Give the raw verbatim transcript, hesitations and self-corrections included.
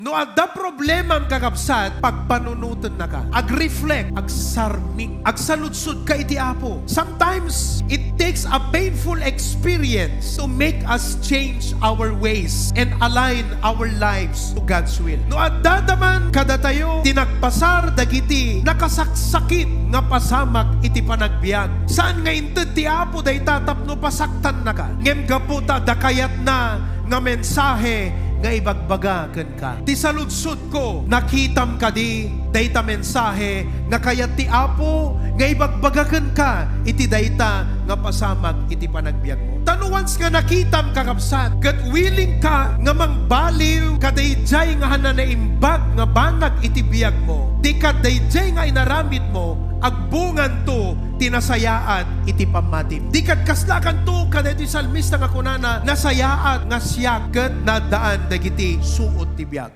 No adda problemam, kakabsat, pagpanunotennaka. Ag-reflect, agsarming, agsaludsotka iti Apo. Sometimes, it takes a painful experience to make us change our ways and align our lives to God's will. No adda man kadatayo ti nagpasar dagiti nakasaksakit nga pasamak iti panagbiag, saan nga inted ti Apo dayta tapno pasaktannaka, ngem gapu ta adda kayatna nga mensahe nga ibagbaga kenka. Ti saludsodko, nakitam kadi dayta mensahe nga kayat ti Apo nga ibagbaga kenka iti dayta nga pasamak iti panagbiagmo? Ta no once nga nakitam, kakabsat, ket willing ka nga mangbaliw kadaydiay nga hanna naimbag nga banag iti biagmo, di kadaydiay nga inaramidmo, agbunganto ti nasayaat iti pammatim. Di kad kaslakanto kadaytoy salmista nga kunana, "Nasayaat nga siak ket naaddaan dagiti suot ti biag."